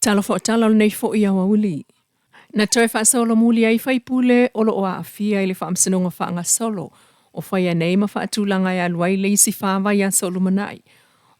Talofa o tala o lenei foi aoauli. Na toe faasolomuli ai faipule o lo o aafia i le faamasinoga faagasolo o faia nei ma faatulaga e alu ai le isi fa vaiaso o lumanai.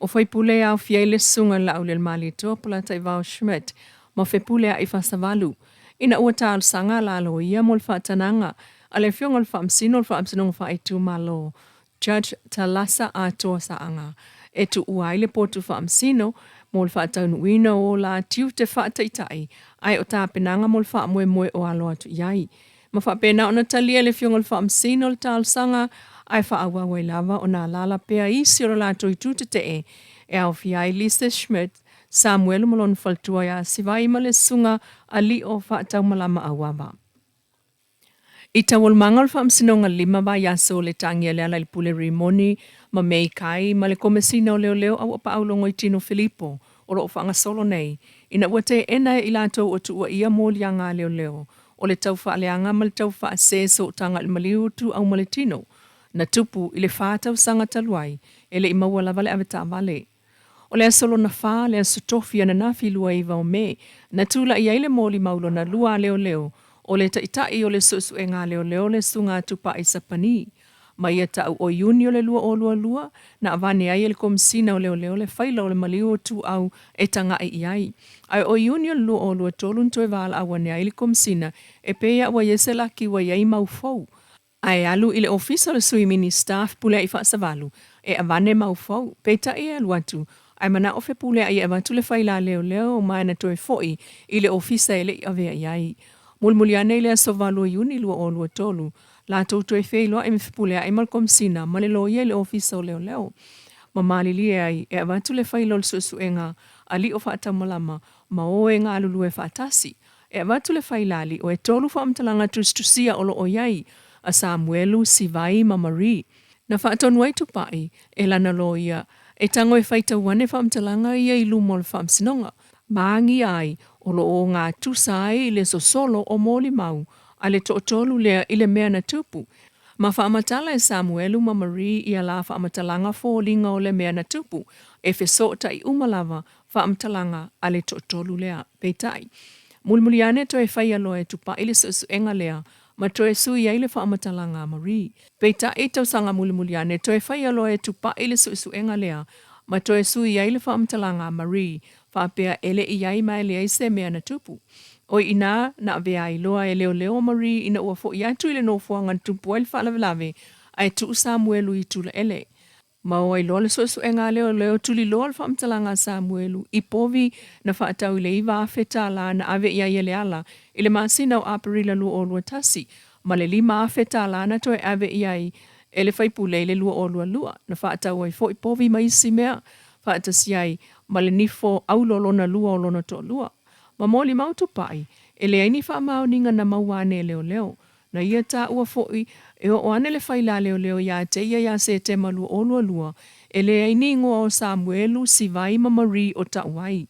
O faipule e aofia ai le susuga i le Laaulialemalietoa Polataivao Schmidt ma Fepuleai Fasavalu ina ua talosaga la loia mo le faatanaga a le Afioga i le Faamasino o le Faamasinoga Faaitumalo Judge Talasa Atoa Saaga e tuua ai le potu faamasino mo le faataunuuina o o la tiute faataitai ae o tapenaga mo le faamoemoe o alo atu i ai. Ma faapena ona talia e le Afioga i le Faamasino le talosaga ae faaauau ai lava ona alaala pea isi o le latou itu tetee e aofia ai Lisa Schmidt, Samuelu ma lona faletua ia Sivai ma le Susuga a Lio Faataumalama Auava. I taualumaga o le Faamasinoga 5 vaiaso o le tagia le ala i le Pule Rimoni ma May Kai ma le Komesina o Leoleo Auapaau Logoitino Filipo o lo o faagasolo nei ina ua teena e i latou o tuuaia moliaga a leoleo o le taufaaleaga ma le taufaasē sootaga i le maliu ituau ma le tino na tupu i le fa tausaga talu ai e le i maua lava le avetaavale. O le aso lona fa, le aso tofi ananafi 29 o Me, na tulai ai le molimau lona lua a leoleo o le taitai o le suesuega a leoleo le Susuga Tupai Sapani. Ma ia ta'u o Iuni o le 2022, na avane ai e le Komesina o Leoleo le faila o le maliu o Tuuau e taga'i i ai. Ae o Iuni o le 2023 na toe valaau ane ai le Komesina e pei a ua i ai se laki ua i ai mau fou, ae alu i le ofisa o le Sui Minista Fepulea'i Faasavalu e avane mau fou, peitai e alu atu ae mana'o Fepulea'i e avatu le faila a leoleo ma na toe fo'i i le ofisa e le i avea i ai. Mulimuli ane i le aso 8 o Iuni 2023, latou toe feiloai ma Fepulea'i ma le Komesina ma le loia i le Ofisa o Leoleo ma malilie ai e avatu le faila o le suesuega a Lio Faataumalama ma o e galulue faatasi e avatu le faila a Lio e tolu faamatalaga tusitusia o lo o i ai a Samuelu, Sivai ma Marie. Na faatonu ai Tupai e lana loia e tago e faitau ane faamatalaga ia i luma o le Faamasinoga ma agia ai o lo o gatusa ai le sosolo o molimau a le toatolu lea i le mea na tupu. Ma faamatala e Samuelu ma Marie ia la faamatalaga foliga o le mea na tupu, e fesootai uma lava faamatalaga a le toatolu lea. Peitai, mulimuli ane toe faia loa e Tupai le suesuega lea ma toe sui ai le faamatalaga a Marie. Peitai, tausaga mulimuli ane toe faia loa e Tupai le suesuega lea ma toe sui ai le faamatalaga a Marie faapea e le i i ai ma e leai se mea na tupu. O i inā na avea ai loa e leoleo o Marie ina ua foʻi atu i le nofoaga na tupu ai le faalavelave ae tuu Samuelu i Tulaele. Ma o ai loa le suesuega a leoleo tuliloa le faamatalaga a Samuelu i povi na faatau i le $9,000 na ave i ai e Leala i le masina o Aperila 2021 ma le $5,000 na toe ave i ai e le faipule i le 2022 na faatau ai foi povi ma isi mea faatasi ai ma le nifo aulo lona lua o lona toalua. Ma molimau Tupai, e leai ni faamaoniga na maua ane e leoleo. Na ia taua foi, e oo ane le faila a leoleo iā te ia iā Setema 2022, e leai ni igoa o Samuelu, Sivai ma Marie o ta'u ai.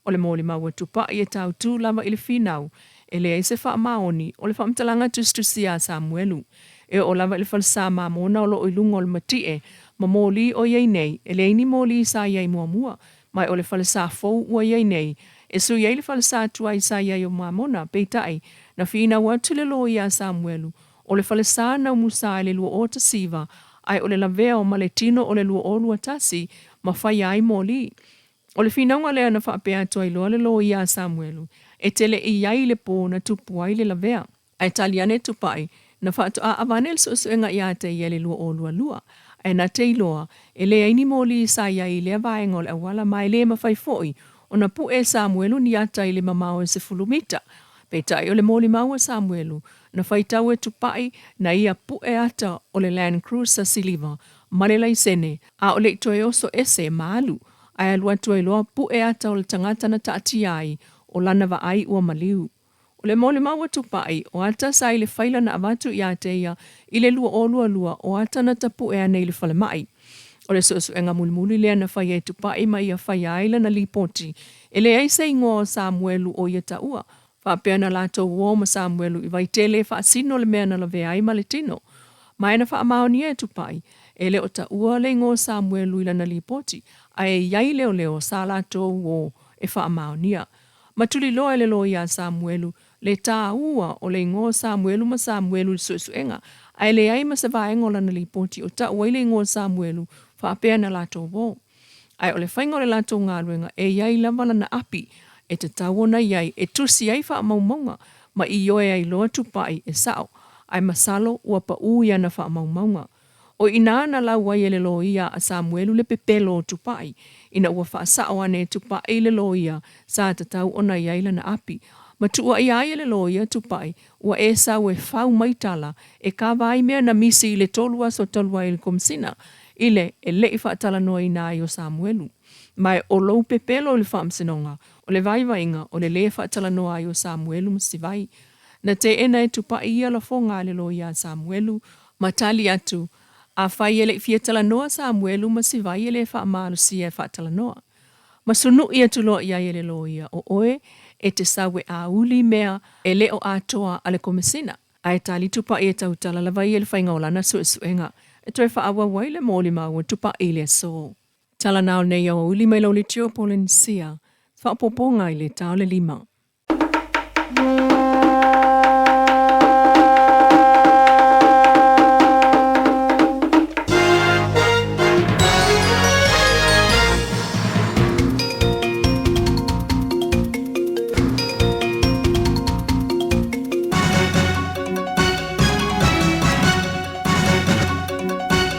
O le molimau a Tupai e tautū lava i le finau, e leai se faamaoni o le faamatalaga tusitusia a Samuelu. E oo lava i le falesa mamona o lo o i luga o le mati'e ma moli o i ai nei, e leai ni moli sa i ai muamua, ma o le falesa fou ua i ai nei, e sui ai le falesa tuai sa i ai o Mamona, peitai, na finau atu le loia a Samuelu, o le falesa na umusa i le 2019, ae o le lavea o Maletino o le 2021, ma faia ai moli. O le finauga lea na faapea atu ai loa le loia a Samuelu, e te le i i ai i le pō na tupu ai le lavea. Ae tali ane Tupai, na faatoa avane le suesuega iā te ia i le 2022, ae na te iloa, e leai ni moli sa i ai i lea vaega o le auala ma e le mafai foi ona puʻe e Samuelu ni ata i le mamao e 10 mita. Peitai o le molimau a Samuelu, na faitau e Tupai na ia puʻe ata o le Land Cruiser siliva ma le laisene, a o le i toe oso ese ma alu, ae alu atu ai loa puʻe ata o le tagata na taatia ai o lana vaai ua maliu. O le molimau a Tupai, o ata sa i le faila na avatu iā te ia i le 2022 o ata na tapuʻe ane i le falemai. O le suesuega mulimuli lea na faia e Tupai ma ia faia ai lana lipoti, e leai se igoa o Samuelu o ia taua, faapea na latou ō ma Samuelu i Vaitele e faasino le mea na lavea ai ma le tino. Ma e na faamaonia e Tupai, e le o taua le igoa o Samuelu i lana lipoti, ae i ai leoleo sa latou ō e faamaonia. Ma tuliloa e le loia a Samuelu le taua o le igoa o Samuelu ma Samuelu i le suesuega, ae leai ma se vaega o lana lipoti o tau ai le igoa o Samuelu faapea na latou uo. Ae o le faiga o le latou galuega e i ai lava lana api e tatau ona i ai e tusi ai faamaumauga ma ioe ai loa Tupai e sao, ae masalo ua paʻu i ana faamaumauga. O i inā na lau ai e le loia a Samuelu le pepelo o Tupai, ina ua faasao ane e Tupai le loia sa tatau ona i ai lana api. Ma tuuaia ai e le loia Tupai ua e sau e fau mai tala e kava ai mea na misi i le 3 aso talu ai i le Komesina i le e le i faatalanoaina ai o Samuelu. Ma e o lou pepelo i le Faamasinoga, o le vaivaiga o le lē faatalanoa ai o Samuelu ma Sivai. Na teena e Tupai ia lafoga a le loia a Samuelu ma tali atu, Afai e le i fia talanoa Samuelu ma Sivai e le faamalosia e faatalanoa. Ma sunuʻi atu loa i ai e le loia, o oe e te sau e auli mea e le o atoa a le Komesina. Ae tali Tupai e tautala lava ia i le faiga o lana suesuega e toe faaauau ai le molimau a Tupai i le aso. Tala na o lenei aoauli mai lau Leitio Polenisia, faaopoopoga i le ta o le 5.